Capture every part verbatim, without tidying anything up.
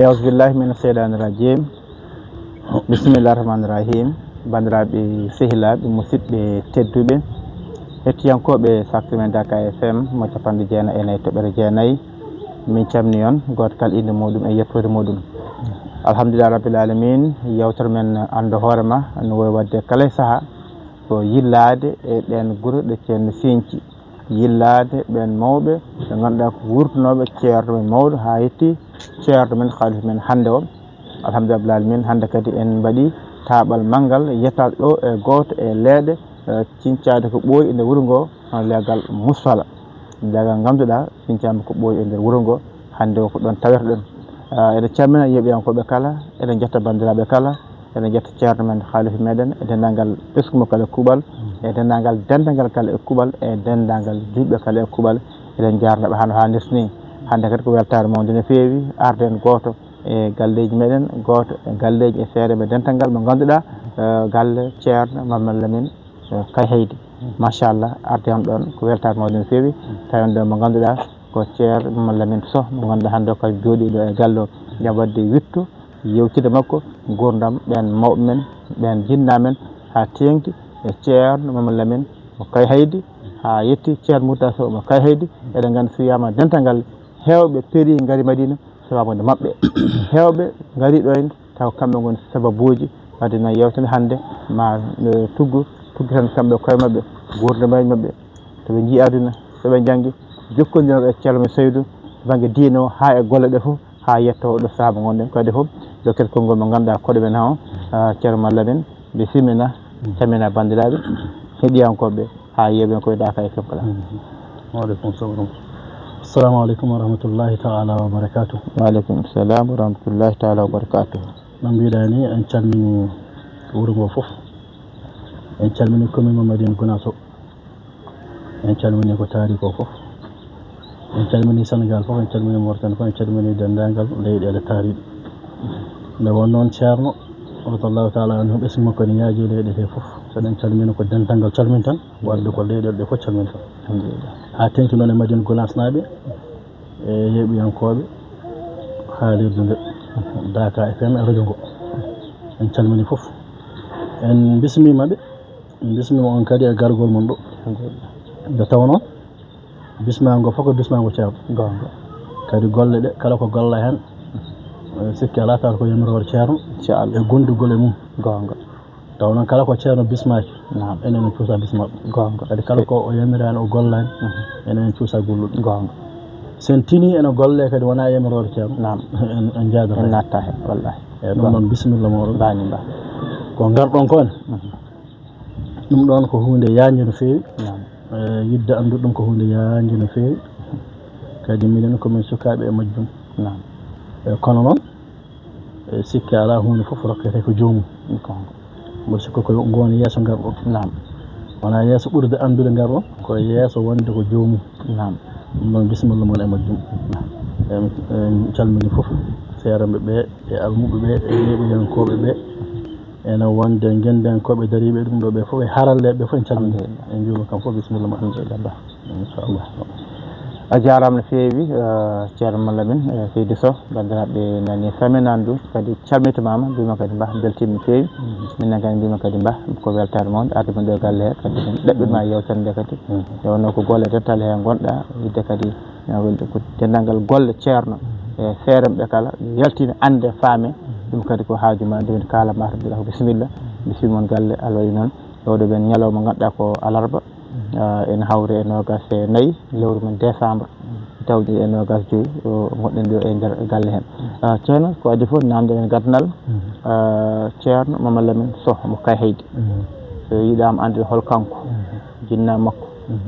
Euzu billahi mina seytaani rajim. Bismillahi rahmaani rahim. Banndiraaɓe sehilaaɓe, musidɓe tedduɓe, hettiyankooɓe safte men Daka F M mo capanɗe jeenayi e nayi toɓɓere jeenayi, min calmini on, gooto kala innde muuɗum e yettoode muuɗum. Alhamdulillahi rabbil aalamiin, yewtere men Anndu Hoore Ma no woy waɗde kala e sahaa, ko yillaade e ɗeen gure ɗe Ceerno sinci. Yillaade ɓeen mawɓe ɓe ngannduɗaa ko wuurtunooɓe ceerno men mawɗo haa yetti ceerno men, khalifa men hannde o. Alhamdulillahi rabbil aalamiin, hannde kadi en mbaɗii taaɓal manngal yettaade ɗo e gooto e leeɗe, eh, cincaade ko ɓooyi e nder wuro ngo, hono leegal Musfala. Leegal ngannduɗaa cincaama ko ɓooyi e nder wuro ngo, hannde o ko ɗoon tawete ɗoon. Ah, eɗen calmina yeeɓiyankooɓe kala, eɗen njetta banndiraaɓe kala, eɗen njetta ceerno men, khalifa meɗen, e denndaangal ɓesngu mo kala e kuuɓal, e denndaangal denndaangal kala e kuuɓal, e denndaangal juulɓe kala e kuuɓal. Eɗen njaarna ɓe hano haanirta ni. Hannde kadi ko weltaare mawnde no feewi, arden gooto e galleeji meɗen, gooto e galleeji e feere men dental ngal mo ngannduɗaa, eh, galle ceerno Mamadou Lamine, eh, Kay Heydi. Machallah, arde on ɗoon ko weltaare mawnde no feewi. Tawi on ɗoon mo ngannduɗaa ko ceerno Mamadou Lamine Soh, mo ngannduɗaa hannde o kadi jooɗii ɗo e galle o, ngam waɗde witto, yewtide makko, nguurndam ɓeen mawɓe men, ɓeen jinnaa men, haa teeŋti e ceerno Mamadou Lamine mo Kay Heydi, haa yetti ceerno Murtada Sow mo Kay Heydi. Eɗen nganndi so wiyaama dental ngal, heewɓe perii ngari Madina sabaabu nde maɓɓe. Heewɓe ngari ɗo en, taw kamɓe ngoni sababuuji wadde no yewtere hannde, ma, eh, tuggu, tuggi tan kamɓe koye maɓɓe, nguurndamaaji maɓɓe, so ɓe njii aduna, so ɓe njanngi, jokkondirooɓe e Ceerno men Saydu, bannge diine o haa e golle ɗe fof, haa yetto oɗo sahaa mo ngonɗen kadi fof, dokkete konngol mo ngannduɗaa koɗo men o, ah, Ceerno Mamadou Lamine, bisimilla, calmina banndiraaɓe, heɗiyankooɓe, haa yeeɓen koye Daka F M kala. Waaleykum salam. Assalamu aleykum wa rahmatullahi taala wa barakatuh. Waaleykum salam wa rahmatullahi taala wa barakatuh. No mbiɗa ni, en calmini wuro ngo fof. En calmini commune mo Madina Gounass o. En calmini ko taari ko fof. En calmini Sénégal fof, en calmini Mauritanie fof, en calmini denndaangal leyɗeele taariiɗe. Nde won noon ceerno, radiyallahu taala anhu, ɓesngu makko ne yaaji leyɗe ɗe fof. So eɗen calmina ko denndaangal calminten, wadde ko leyɗeele ɗe fof calminten. Alhamdulillah. Haa teeŋti noon e Madina Gounass naaɓe, e yeeɓiyankooɓe haalirde nde, Daka F M e radio ngo. En calmini fof. En mbismiima ɓe, en mbismiima on kadi e gargol mon ɗo. Nde tawnoo, bismaango fof ko bismaango ceerno. Goonga. Kadi golle ɗe, kala ko golla heen, eh, sikki alaa, tawa ko yamiroore ceerno. Inchallah. E gondugol e mum. Goonga. Taw noon kala ko ceerno bismaaki, naam, enen en cuusa bismaaɗo. Goonga. Kadi kala ko o yamiraani, o gollaani, mhm, enen en cuusa golluɗo. Goonga. So en tinii ene golle kadi wonaa yamiroore ceerno. Naam. En, en njaadata. En natta heen, wallahi. Eeyi, ɗum noon, bisimilla mooɗon. Mbaani mba. Ko ngarɗon ko ne. Mhm. Ɗum ɗoon ko huunde yaajnde no feewi. Naam. Eh, yiɗde anndude ɗum ko huunde yaajnde no feewi. Kadi minen ko min sukaaɓe e majjum. Naam. Eh, kono noon, eh, sikke alaa, huunde fof rokkete ko joomum. Goonga. Mboɗo sikka ko ngoon yeeso ngarɗon. Naam. Wonaa yeeso ɓurde anndude ngarɗon, ko yeeso wonde ko joomum. Naam. Ɗum noon, bisimilla mon e majjum. Naam. En, en calmini fof, seerenɓe ɓe, e almuɓɓe ɓe, e yeeɓiyankooɓe ɓe. Ene wonde ngenndiyankooɓe dariiɓe ɗum ɗo ɓe fof, e haralleeɓe ɓe fof en calminii. Alhamdulillah. En njuuriima kam fof, bisimilla ma. Alhamdulillah. Inchallah. A jaaraama no feewi, eh, ceerno Mamadou Lamine, eh, seydi Sow, banndiraaɓe nani Sami Nandu, kadi calmitimaama, mbiima kadi mbah, mbeltiima no feewi. Mhm. Minen kadi mbiima kadi mbah, ko weltaare mawnde arde men ɗo e galle he, kadi ɗaɓɓirma yewtere nde kadi. Mhm. Nde wonno ko golle dental he ngonɗa, yidde kadi, eh, ko denndaangal golle ceerno, e feerenɓe kala, yaltina annde faame, ɗum kadi ko haaju ma, nde woni kaala ma, to mbiɗa ko bisimilla, bisimilla mon galle, alwayi noon, ɗo ɗo ɓen ñalawma ngannduɗaa ko alarba, ah, ene hawri e noogas e nayi, lewru men décembre, tawde e noogas joyi, o ngonɗen ɗo e nder galle heen. Ah, ceerno, ko adii fof, naamnde en gaddanal, ah, ceerno Mamadou Lamine Soh mo Kay Heydi. Mhm. So yiɗaama anndude hol kanko, mhm, jinnaa makko, mhm,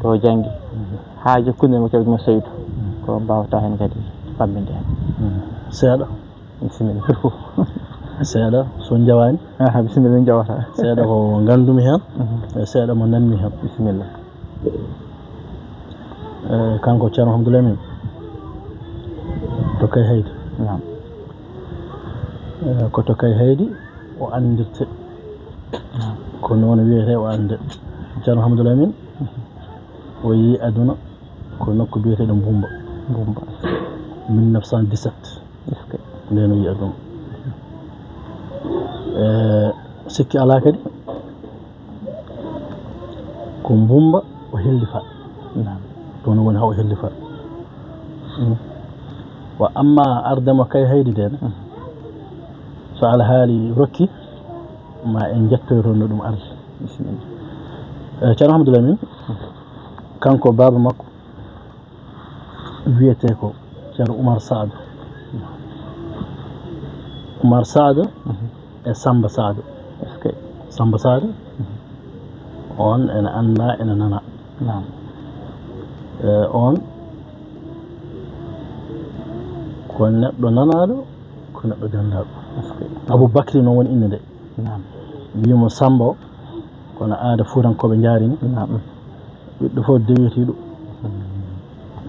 to janngi, mhm, haa jokkondir mo ceerno mo Seydu, mhm, ko mbaawata heen kadi famminde heen. Mhm. Seeɗa. Bisimilla, foti fof. Seeɗa, so on njawaani? Aha, bisimilla, min njawata. Seeɗa ko nganndumi heen, mhm, e seeɗa mo nanmi heen. Bisimilla. Eh, kanko Ceerno Hamdoul Amine, to Kay Heydi. Naam. Eh, ko to Kay Heydi o anndirte. Naam. Ko noon wiyetee o annde. Ceerno Hamdoul Amine, o yii aduna ko nokku biyeteeɗo Mbumba. Mbumba. Mille neuf cent dix-sept. Est-ce que? Nden wiya ɗum. E, sikki alaa kadi, ko mbumba o hellifa. Naam. Ɗum woni haa o hellifa. Mm. Wa amma ardema kay haydi den. Mm. So alhaali rokki, ma en njettoyto no ɗum ardi. Bisimilla. E, Ceerno Hamadu Lamin, kanko baaba makko, wiyetee ko Ceerno Umar Saado. Umar Saado e Samba Saado. Est-ce que Samba Saado? On ene annda, ene nana. Naam. E, on ko neɗɗo nanaaɗo, ko neɗɗo ganndaaɗo. Est-ce que Abou Bakri noon woni innde nde. Naam. Wiimo Samba o, kono aada Fuutankooɓe njaari ni. Naam. Ɓiɗɗo fof dewitiiɗo.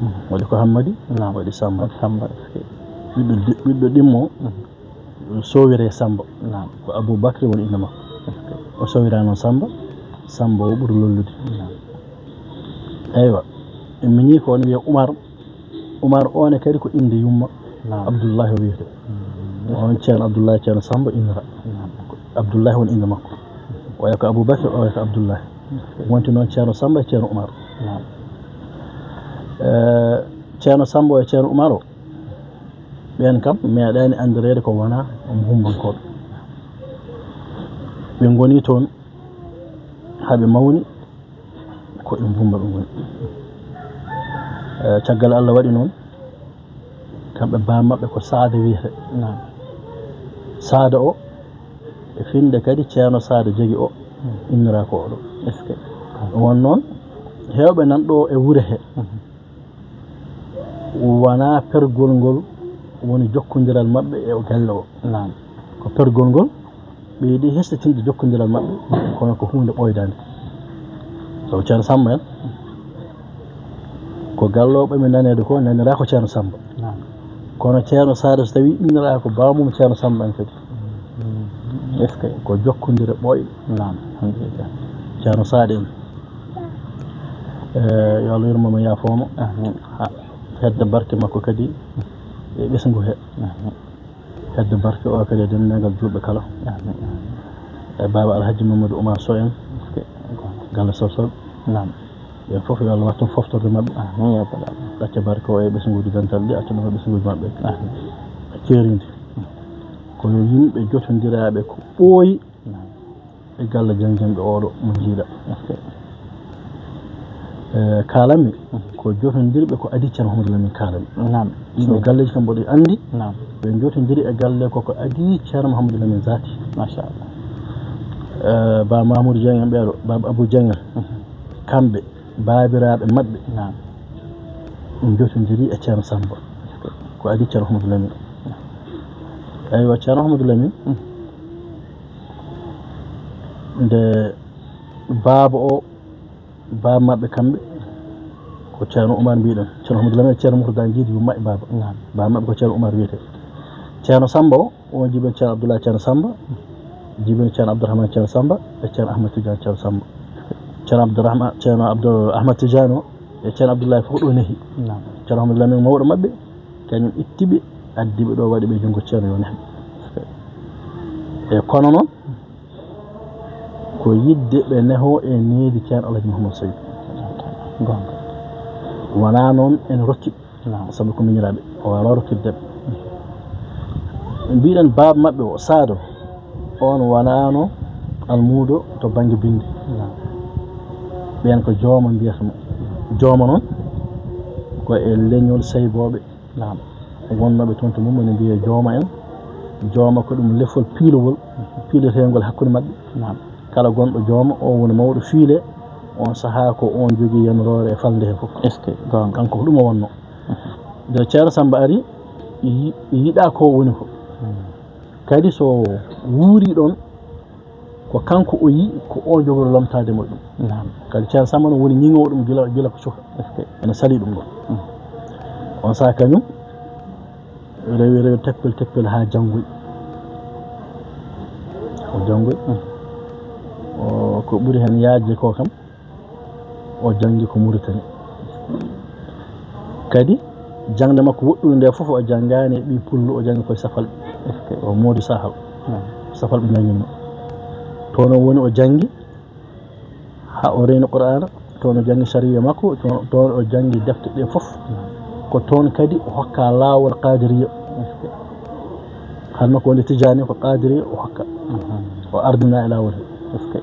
Mm. Waɗi ko Hammadi, naam, waɗi Samba. Waɗi Samba, est-ce que? Ɓiɗɗo di-, ɓiɗɗo ɗimmo, mm, sowiree Samba. Naam. Ko Abou Bakri woni innde makko. Est-ce que? O sowira noon Samba, Samba o ɓuri lollude. Naam. Eywa, en miñii ko on wiya Umar. Umar one kadi ko innde yumma. Naam. Abdullahi o wiyetee. Mm. On Ceerno Abdullahi, Ceerno Samba innira. Naam. Ko Abdullahi woni innde makko. Oya ko Abubakar, oya ko Abdullahi. Wonti noon Ceerno Samba e Ceerno Umar. Naam. Eh, Ceerno Samba e Ceerno Umar o, ɓeen kam meeɗaani anndireede ko wonaa mbumbankooɓe. Ɓe ngoni toon haa ɓe mawni, ko e mbumba ɓe ngoni. Eh, caggal Allah waɗi noon, kamɓe baaba maɓɓe ko Saada wiyetee. Naam. Saada o, e finnde kadi Ceerno Saada jogi o, innira ko oɗo. Est-ce que? Won noon, heewɓe nan ɗo e wure he. Mhm. Wonaa pergol ngol woni jokkondiral maɓɓe e o galle o. Naam. Ko pergol ngol ɓeydi hesɗitinde jokkondiral maɓɓe, kono ko huunde ɓooydaande. Sabu Ceerno Samba en, ko gallooɓe mi naneede ko, nanira ko Ceerno Samba. Naam. Kono Ceerno Saada, so tawii innira ko baamum Ceerno Samba en kadi. Mm. Est-ce que? Ko jokkondire ɓooyɗe. Naam, alhamdulillah. Ceerno Saada en. Eh, yo Allah yurmo mo, yaafoo mo. Amiin. Ha, hedda barke makko kadi e ɓesngu he. Amiin. Hedda barke o kadi e denndaangal juulɓe kala. Amiin, amiin. E baaba Alhaji Mamadou Oumar Sow en. Est-ce que? Galle Sow Sow. Naam. Ɓen fof yo Allah wattu foftorde maɓɓe. Amiin, ya rabbal aalamiin. Acca barke o e ɓesnguuji dental ɗi, acca ɗum e ɓesnguuji maɓɓe. Amiin. Ceerindi. Kono yimɓe jotondiraaɓe ko ɓooyi. Naam. E galle jannginɓe oɗo mo njiiɗa. Est-ce que? Eh, kaalanmi, mhm, ko jotondirɓe ko adii Ceerno Mouhamadou Lamine kaalanmi. Naam. Ɗiɗo galleeji kam mboɗo anndi, naam, ɓe jotondiri e galle ko ko adii Ceerno Mouhamadou Lamine zaati. Machallah. Eh, Ba Mamoudou Dieng en ɓeeɗo, Ba Abou Dieng en. Mhm. Kamɓe, baabiraaɓe maɓɓe, naam, ɓe jotondiri e Ceerno Samba. Ko adii Ceerno Mouhamadou Lamine. Eywa, Ceerno Mouhamadou Lamine, mhm, nde baaba o, baaba maɓɓe kamɓe, ko Ceerno Umar mbiɗon. Ceerno Ahmadu Lamine, Ceerno Murtada Jiidi yumma e baaba. Naam. Baaba maɓɓe ko Ceerno Umar wiyetee. Ceerno Samba o, on jibin Ceerno Abdoulaye Ceerno Samba, jibin Ceerno Abdourahmane Ceerno Samba, e Ceerno Ahmad Tidiane Ceerno Samba. Ceerno Abdourahmane, Ceerno Abdou Ahmad Tidiane o, e Ceerno Abdoulaye fof ɗo nehi. Naam. Ceerno Ahmadu Lamine mawɗo maɓɓe, kañum itti ɓe, addi ɓe ɗo, waɗi ɓe junngo Ceerno yo nehɓe. E kono noon, ko yiɗde ɓe nehoo e nehdi Ceerno Alhaji Mouhamadou Saïd. Goonga. Wonaa noon en rokki, naam, sabu ko miñiraaɓe, o waawaa rokkitde ɓe. Mbiɗen baaba maɓɓe o, Saado, oon wonaano almuudo to bannge binndi. Naam. Ɓeen ko jooma mbiyata mo. Jooma noon, ko e leñol Saybooɓe. Naam. Wonnooɓe toon to mum ene mbiyee jooma en. Jooma ko ɗum lefol piilowol, piileteengol hakkunde maɓɓe. Naam. Kala gonɗo jooma, o woni mawɗo fiile, on sahaa ko on jogii yamiroore e falnde heen fof. Est-ce que? Goonga. Kanko ko ɗum o wonnoo. Mhm. Nde Ceerno Samba ari, yi-, yiɗaa ko woni ko. Mhm. Kadi so wuuri ɗoon, ko kanko o yi'i, ko o jogori lomtaade mo ɗum. Naam. Kadi Ceerno Samba no woni ñiŋoowo ɗum gila, gila ko cuka. Est-ce que? Ene salii ɗum ɗoon. Mm. On sahaa kañum rewi, rewi teppel, teppel haa janngoy. O janngoy. Mm. O, ko ɓuri heen yaajde ko kam, o janngi ko Mauritanie. Kadi, Jaŋde makko woɗɗunde nde fof o janngaani e ɓii pullo, o janngi koye Safalɓe. O moodi Sahal. Safalɓe njannginno. Toon o woni o janngi haa o reyni Qur'aana, toon o janngi sariya makko, toon, toon o janngi defte ɗe fof. Ko toon kadi o hokka laawol Qaadiriya. Hannde ko wonde Tijaani ko Qaadiriya o hokka. O ardina e laawol he.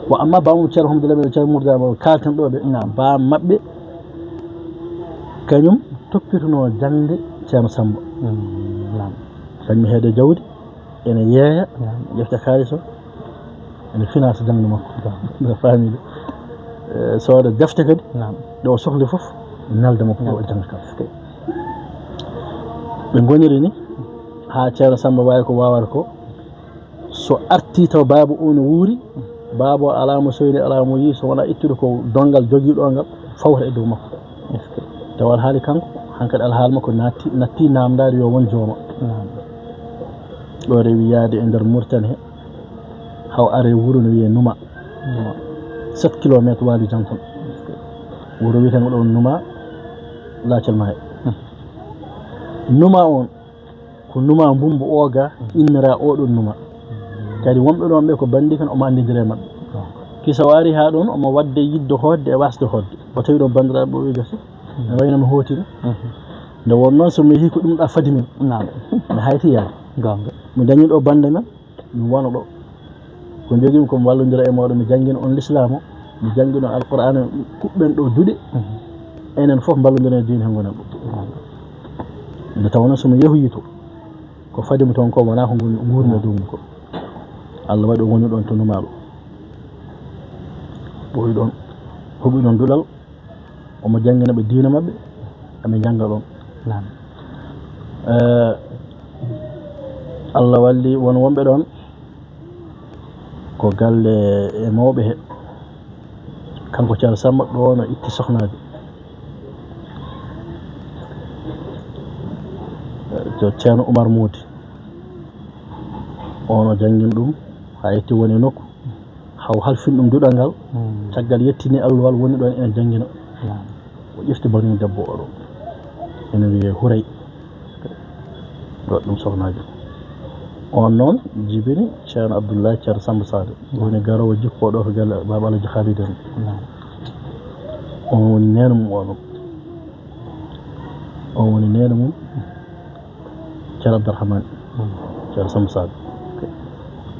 Wa amma baamu Ceerno Hamdu Lamin, Ceerno Murda, mo kaalten ɗo ɓe. Naam. Baam maɓɓe, kañum toppituno jaŋde Ceerno Samba. Naam. Kañum heede jawdi, ene yeeya, ƴefta kaalis o, ene finance jaŋde makko. Mbiɗa faami de. Eh, sooda defte kadi, ɗo o sohli fof, nelda mo pour o jaŋga kam. Ɓe ngoniri ni, haa Ceerno Samba waawi ko waawata ko, so arti taw baaba o no wuuri, baaba o alaa mo soyni, alaa mo yii, so wonaa ittude ko donngal jogiiɗo ngal, fawta e dow makko. Tawa alhaali kanko, hankadi alhaali makko natti, natti naamndaade yo won jooma. Ɗo rewi yaade e nder Murtani he, haw are wuro no wiyee Numa. Numa. Sept kilomètres waali Jantan. Wuro wiyetengo ɗo Numa, Laacel Maayo. Numa on, ko Numa Mbumbu Ooga innira oɗon Numa. Kadi wonɓe ɗon ɓe ko banndi kan omo anndindira e maɓɓe. Kisa o ari haa ɗon omo waɗde yiɗde hootde e waasde hootde. O tawi ɗon banndiraaɓe o wi gasi. Ne wayno mi hootino. Nde won noon so mi yehi ko ɗum ɗa fadi min. Naam. Mi hayti yaade. Goonga. Mi dañi ɗo bannde men. Mi wano ɗo. Ko njogimi ko mi wallondira e mooɗon, mi janngina on lislaamu, mi janngina on Alqur'aana, kuɓɓen ɗo duɗe. Enen fof mballondiren e diine he ngonen ɗo. Nde tawnoo so mi yehoyi to, ko fadi mi toon ko wonaa ko ngoni nguurmi e dow mum ko. Allah waɗi o woni ɗoon to Numaaɗo. Ɓooyi ɗoon, huɓi ɗoon duɗal. Omo janngina ɓe diina maɓɓe, amin njannga ɗoon. Naam. Eh, Allah walli won wonɓe ɗoon ko galle e mawɓe he. Kanko Ceerno Samba ɗoon o itti sohnaajo. Eh, to Ceerno Umar Moodi. Oon o janngin ɗum, haa yetti woni nokku. Haw halfin ɗum duɗal ngal, caggal yettini alluwal woni ɗon ene janngina. O ƴefti banndum debbo oɗo. Ene wiyee Huray. Waɗi ɗum sohnaajo. On noon jibini Ceerno Abdullahi Ceerno Samba Sadio. Woni garoowo jippo ɗo ko galle Baaba Alhaji Khalid en. On woni neene mum oɗo. On woni neene mum. Ceerno Abdourahmane, Ceerno Samba Sall.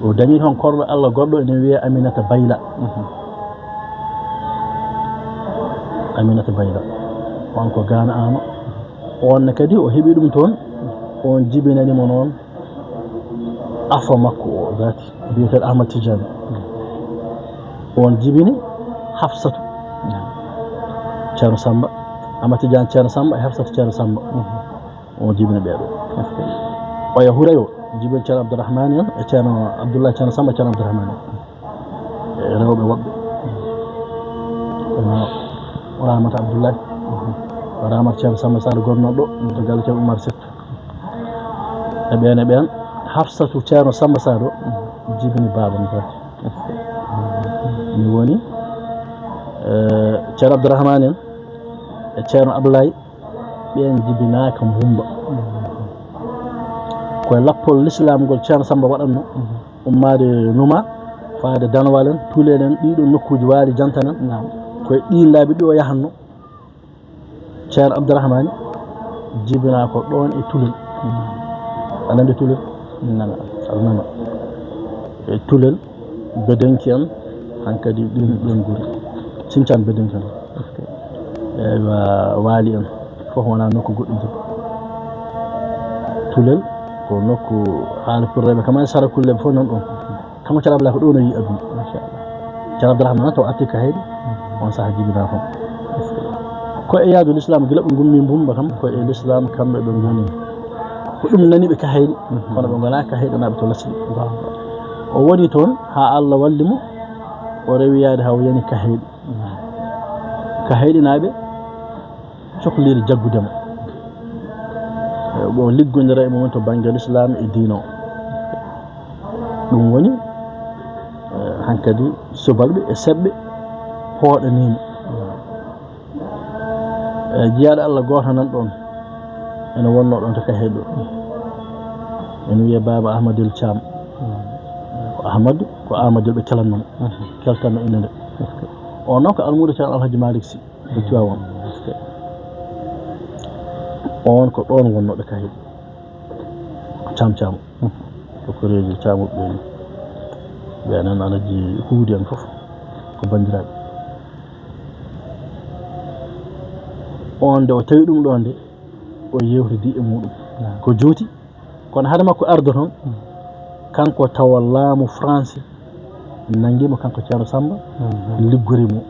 O dañi toon korɗo Allah goɗɗo ene wiyee Aminata Bayla. Aminata Bayla. On ko Gaana Aama. On ne kadi o heɓi ɗum toon. On jibinani mo noon afo makko o zaati, biyeteeɗo Ahmad Tidiane. On jibini Hafsatu. Ceerno Samba. Ahmad Tidiane Ceerno Samba e Hafsatu Ceerno Samba. On jibini ɓeeɗo. Oya Huray o jibini Ceerno Abdourahmane en e Ceerno Abdoulaye Ceerno Samba Ceerno Abdourahmane en. E rewɓe woɓɓe. Kono Ramata Abdoulaye. Ramata Ceerno Samba Sall gonnooɗo ɗo to galle Ceerno Oumar Seck. E ɓeen e ɓeen Hafsatu Ceerno Samba Sall o jibini baaba mi. Mi woni eh, Ceerno Abdourahmane en e Ceerno Abdoulaye. Ɓeen jibinaaka Mbumba. Ko e lappol lislaam ngol Ceerno Samba waɗatno, ummaade Numa, faade Danwal en, Tulel en, ɗiɗo nokkuuji waali jantanan. Ko e ɗiin laabi ɗi o yahatno. Ceerno Abdourahmane jibinaa ko ɗoon e Tulel. Aɗa anndi Tulel? Nana. Aɗa nana. E Tulel, Bedenki en, hankadi ɗin, ɗin guri. Sincaan Bedenki en. Eywa, Waali en. Fof wonaa nokku goɗɗum tan. Tulel ko nokku haala pulreeɓe kam e sara kulleeɓe fof nan ɗoon. Kanko Ceerno Abdoulaye ko ɗoon o yii aduna. Machallah. Ceerno Abdourahmane taw arti Kahayɗi, on saha jibinaa toon. Ko e yaadu lislaam gila ɓe ngummi Mbumba kam, ko e lislaam kamɓe ɓe ngoni. Ko ɗum nani ɓe Kahayɗi, kono ɓe ngonaa Kahayɗinaaɓe to lasli. O woni toon haa Allah walli mo, o rewi yaade haa o yani Kahayɗi. Kahayɗinaaɓe cohliiɗo jaggude mo. O liggondira e mum to bannge lislaam e diina o. Ɗum woni, eh, hankadi subalɓe e seɓɓe pooɗanii mo. E jiyaaɗo Allah gooto nan ɗoon, Ene wonnoo ɗoon to Kaheeɗo. Ene wiyee Baaba Ahmadul Caam. Ko Ahmadu, ko Amadou ɓe kelanno mo. Keltanno innde nde. On noon ko almuudo Ceerno Alhaji Malick Sy. Ko Tiwaawan. On ko ɗoon wonnoo ɓe Kaheeɗo. Ko Caam Caam. Ko koreeji Caam ɓe ni. Ɓe nan Alhaji Huudi en fof. Ko banndiraaɓe. On nde o tawi ɗum ɗoon nde, o yeewtidi e muɗum. Ko juuti, kono hade makko ardo toon, kanko tawa laamu Faransi nanngi mo, kanko Ceerno Samba, liggori mo.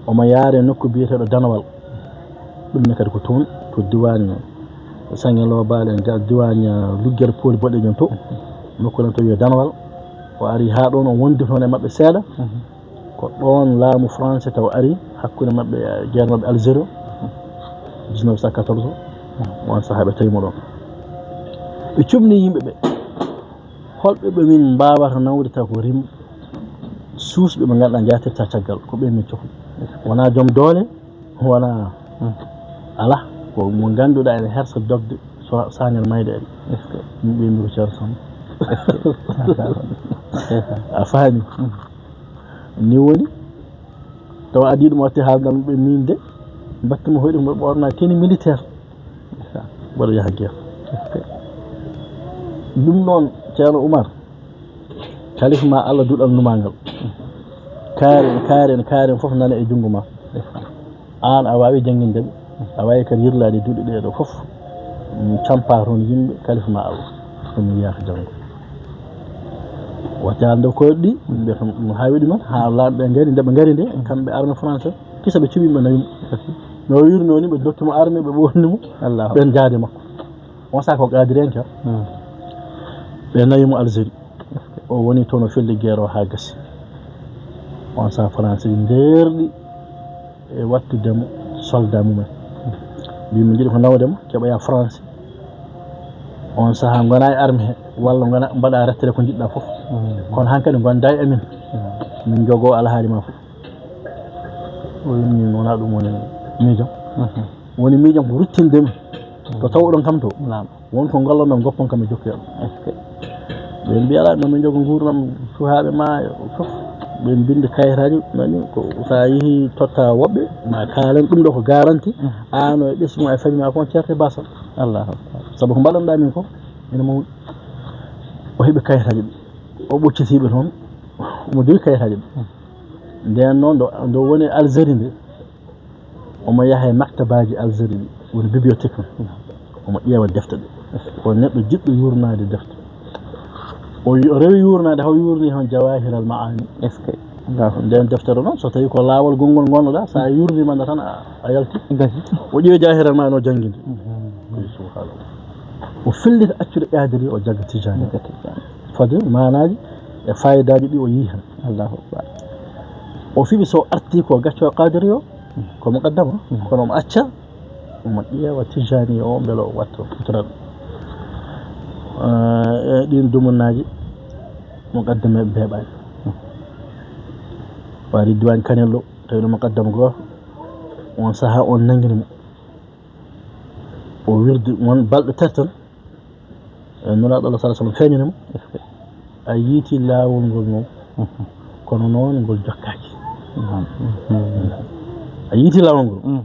Omo yaare nokku biyeteeɗo Danawal. Ɗum ne kadi ko toon, to diwaan Saŋe Loobaali en, ga diwaan Luggere Pooli Boɗeejo to. Nokku ɗon to wiyee Danawal. O ari haa ɗoon, o wondi toon e maɓɓe seeɗa. Ko ɗoon laamu Faransi taw ari hakkunde maɓɓe, e guerre maɓɓe Algérie, dix-neuf cent quatorze, on sahaa ɓe tawi mo ɗoon. Ɓe cuɓni yimɓe ɓe, holɓe ɓe min mbaawata nawde taw ko rim suusɓe ɓe ngannduɗaa njaatirta caggal, ko ɓeen min cohli. Wonaa joom doole, wonaa, alaa, ko mo ngannduɗaa ene hersa dogde, so sañan mayde en. Min ɓe mbi ko Ceerno Samba. A faami? Ni woni, tawa adii ɗum watti haaldan ɓe min de, mbattimo hoyɗum ɓe ɓorna tenue militaire. Mbaɗa yaha guerre. Ɗum noon, Ceerno Umar, kalifa ma Allah duɗal numangal. Kaari en, kaari en, kaari en fof nana e junngo ma. Aan a waawi jannginde ɓe, a waawi kadi yirlaade duɗe ɗee ɗoo fof. Mm, campa toon yimɓe, kalifa ma Allah. Ɗum mi yiyata janngo. Watti haalde koyɗe ɗi, ɓe kam ɗum haawi ɗumen, haa laamɓe ngari, nde ɓe ngari nde, kamɓe armée français, kisa ɓe cuɓi ɓe nawi mo. No o wirnoo ni, ɓe dokki mo armée, ɓe ɓoorni mo, Allahu. Ɓen jaade makko. On saha ko qaadirenke, ɓe nawi mo Algérie. O woni toon, o felli guerre o haa gasi. On saha français ndeerɗi e wattude mo soldat mumen. Mbi, "Min njiɗi ko nawde mo, keɓoya France. On saha ngona e armée he, walla ngona mbaɗa rettere ko njiɗɗa fof. Kono hankadi ngonda e amin. Min njogo alhaali ma fof." O wi, "Min wona ɗum woni miijam. Woni miijam ko ruttinde mi to tawɗon kam to. Won ko ngollon ɗon, goppon kam e jokki on." Ɓe mbiya, "Alaa, no min njogo nguurndam suhaaɓe ma fof." Ɓe mbindi kayitaaji, nani, ko sa yehi totta woɓɓe, ma kaalen ɗum ɗo ko garanti, aan e ɓesngu ma e famille ma fof on certe basal. Allahu Akbar. Sabu ko mbaɗanɗa min ko ene mawni. O heɓi kayitaaji ɗi. O ɓoccitiiɓe toon, omo jogi kayitaaji ɗi. Nden noon, ndo, ndo woni Algérie nde, omo yaha e maktabaaji Algérie ɗi, woni bibliothèque on. Omo ƴeewa defte ɗe. Ko neɗɗo jiɗɗo yuurnaade defte. O yu-, o rewi yuurnaade, haw yuurni heen Jawahir al Maani. Nden deftere noon, so tawi ko laawol gonngol ngonnoɗa, sa yuurnima nde tan a, a yalti. O ƴeewi Jawahir al Maani o jannginde. Subhanallah. O fellita accude qaadiri o jagga tijaani. Fodde maanaaji e faayidaaji ɗi o yii heen. Allahu Akbar. O fiɓi so arti ko gacco qaadiri o, ko muqaddama, kono omo acca, omo ƴeewa tijaani o mbele o watta hutoraɗo. Eh, e ɗin dumunnaaji, muqaddama beeɓaani. Waɗi diwaan Kanel ɗo, tawi ɗo muqaddama gooto, on saha on nangini mo. O wirdi won balɗe tati tan, e Nulaaɗo Allah sallallahu alaihi wasallam feeñani mo, a yiiti laawol ngol noon, kono noon ngol jokkaaki. A yiiti laawol ngol,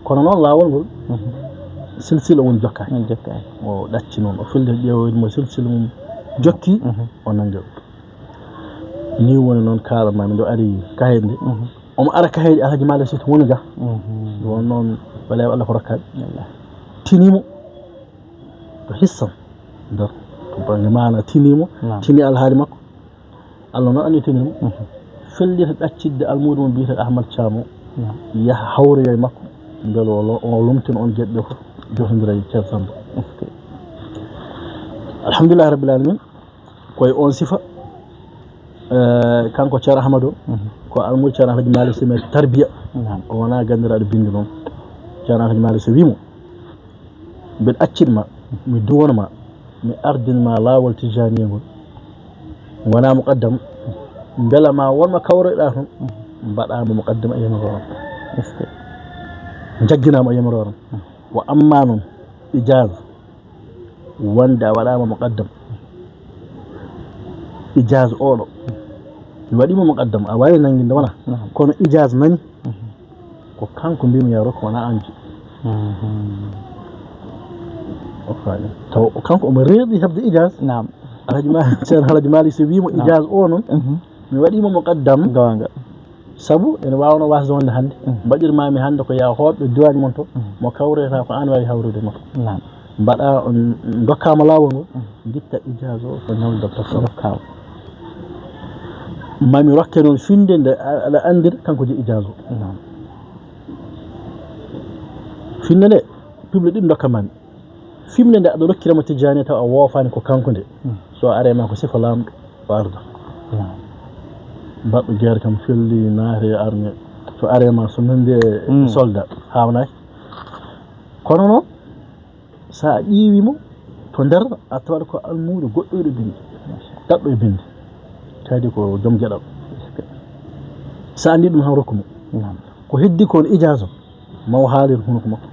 kono noon laawol ngol, silsila won jokkaaki. O ɗacci noon, o felli ƴeewoyde mo silsila mum jokki, o nanngi ɗum. Ni woni noon kaalanmaami, nde o ari Kaheeɗe nde, omo ara Kaheeɗe Alhaji Malick Sy to woni ga. Ɗum won noon baleewo Allah ko rokkaɓe. Tinimo ko hissan nder to bannge maana, tinimo, tini alhaali makko. Allah noon anndi tinimo. Fellita ɗaccidde almuudo mum biyeteeɗo Ahmad Thiam o. Yaha hawroya e makko. Mbele o lo-, o lomtina on geɗe ɗe fof. Jotondira e Ceerno Samba. Alhamdulillahi Rabbil Alamin. Ko e on sifa, eh, kanko Ceerno Ahmadu, ko almuudo Ceerno Alhaji Malick Sy mi tarbiya. O wona ganndiraaɗo binndi noon. Ceerno Alhaji Malick Sy wii mo, "Mbeɗa accit ma, mi duwon ma, mi ardin ma laawol Tijaaniya ngol. Ngona muqaddam, mbela ma won ma kawroyɗa toon, mbaɗa mo muqaddam e yamiro on." Jaggina mo e yamiro on. Wa amma noon ijaaz wonde a waɗaama muqaddam, ijaaz oɗo mi waɗiima muqaddam, a waawi nannginde wona, kono ijaaz nani ko kanko mbimi ya rokku wona anji. Taw kanko omo reeɗi heɓde ijaaz. Naam. Alhaji ma ceerno alhaji malik si wiimo ijaaz o noon mi waɗiima muqaddam. Goonga. Sabu ene waawno wasde wonde hannde mbaɗirmaami hannde ko yaa hooɓɓe diwaani mon to mo kawreta ko aan waawi hawrude makko. Naam. Mbaɗa on ndokkaama laawol ngol ngitta ijaaz o ko nawde docteur Sow. Ndokkaama. Mami rokke noon finde nde aɗa anndira kanko je ijaaz o. Naam. Finde nde pible ɗiɗi ndokka mami. Fimde nde aɗa rokkirama tijjaani taw a woofaani ko kanko nde. So are ma ko sifa laamɗo o arda. Mbaɗɗo guerre kam felli naate arme so are ma so nande solda haawnaki. Kono noon so a ƴeewi mo to nder a tawat ko almuudo goɗɗo e bindi daɗɗo e bindi kadi ko joom geɗal. So andi ɗum han rokku mo ko heddi kon ijaaso maw haalir hunuko makko.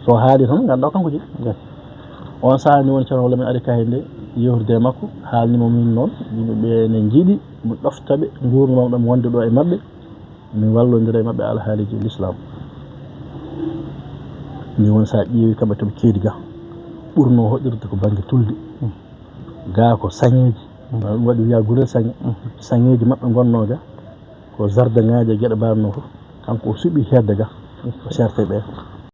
So haali tan ngannduɗaa kanko jeyi. On sahaa ni woni ceerno lamin ari kaye nde yewtude e makko haalnimo min noon yimɓe ɓe ne njiɗi mi ɗofta ɓe ngurnamam ɗam wonde ɗo e maɓɓe mi wallondira e maɓɓe alhaaliji l'islam. Ni won sa ƴeewi kamɓe toɓe keedi ga ɓurno hoɗirde ko bannge tulde ga ko saŋeeji ɗum waɗi wiya gurel saŋe saŋeeji maɓɓe ngonnoo ga ko zardaŋaaji e geɗe mbaɗatnoo fof kanko o suɓii heedde ga o serta e ɓeen.